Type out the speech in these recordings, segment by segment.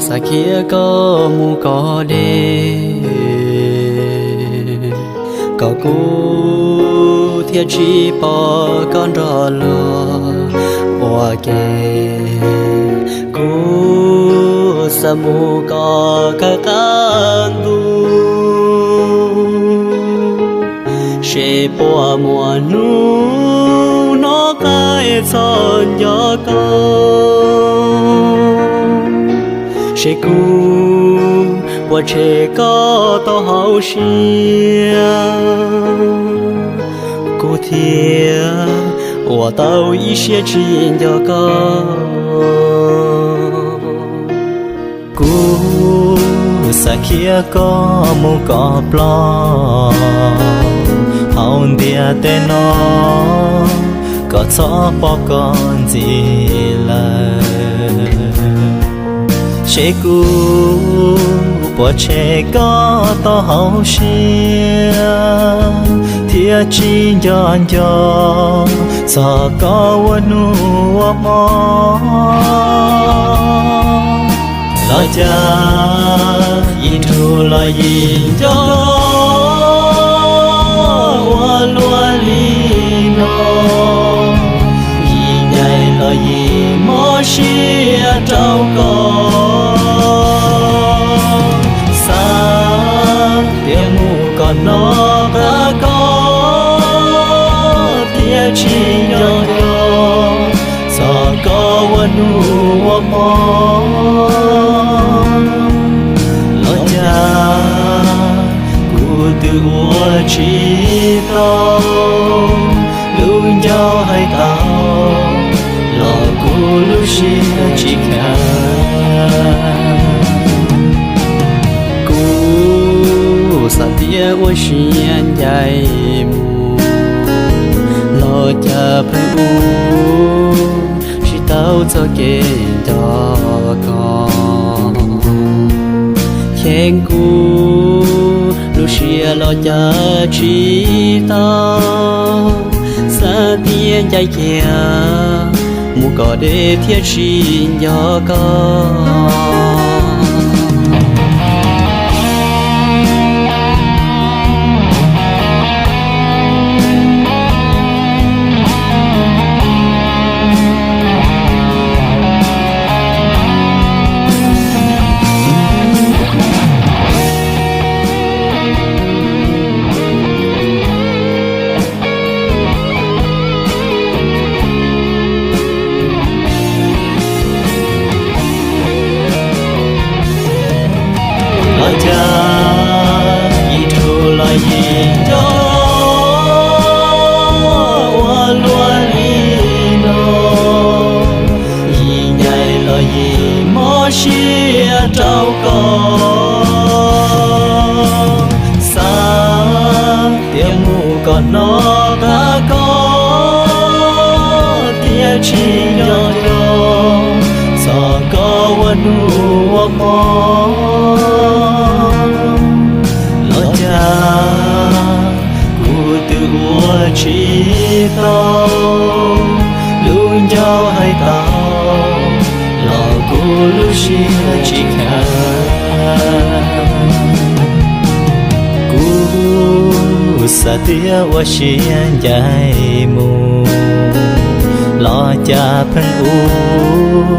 Tag kis koj mus koj deb, kom kuv thiaj tsis pom koj nrog luag ua ke. Kuv xav mus koj kawm qab ntuj, seb puas muaj hnub hnov qab es txhob nco koj, seb kuv puas tshem koj tau hauv siab, kuv thiaj ua tau ib siab tsis nco koj. Kuv xav khiav koj mus koj plaub hauv ntiaj teb no, kom txhob pom koj ntxiv lawm, seb kuv puas tshem koj tau hauv siab, thiaj tsis nco nco txog koj ua hnub ua hmo. Los cas ib nrug los yeej nco ua luaj li no, ib ncaim los yeej mob siab rau koj. Xav tias mus kom hnov qab koj thiaj tsis nco nco txog koj ua hnub ua hmo. Los cas kuv twb ua tsis tau, lub ncauj hais tau los kuv lub siab tsis khav. Kuv xav tias ua siab ncaim mus, los cas pheej ua tsis tau txoj kev nco koj. Cheem kuv lub siab los cas tsis tau, xav tias ncaim kiag mus kom deb thiaj tsis nco koj. Los cas ib nrug los yeej nco ua luaj li no, ib ncaim los yeej mob siab rau koj. Xav tias mus kom hnov qab koj thiaj tsis nco nco txog koj ua hnub ua hmo. Los cas kuv twb ua tsis tau, lub ncauj hais tau los kuv lub siab tsis khav. Kuv xav tias ua siab ncaim mus, los cas pheej ua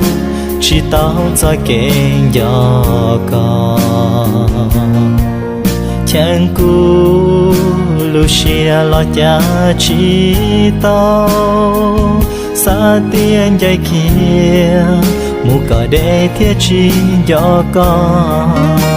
tsis tau txoj kev nco koj. Cheem kuv lub siab los cas tsis tau, xav tias ncaim kiag mus kom deb thiaj tsis nco koj.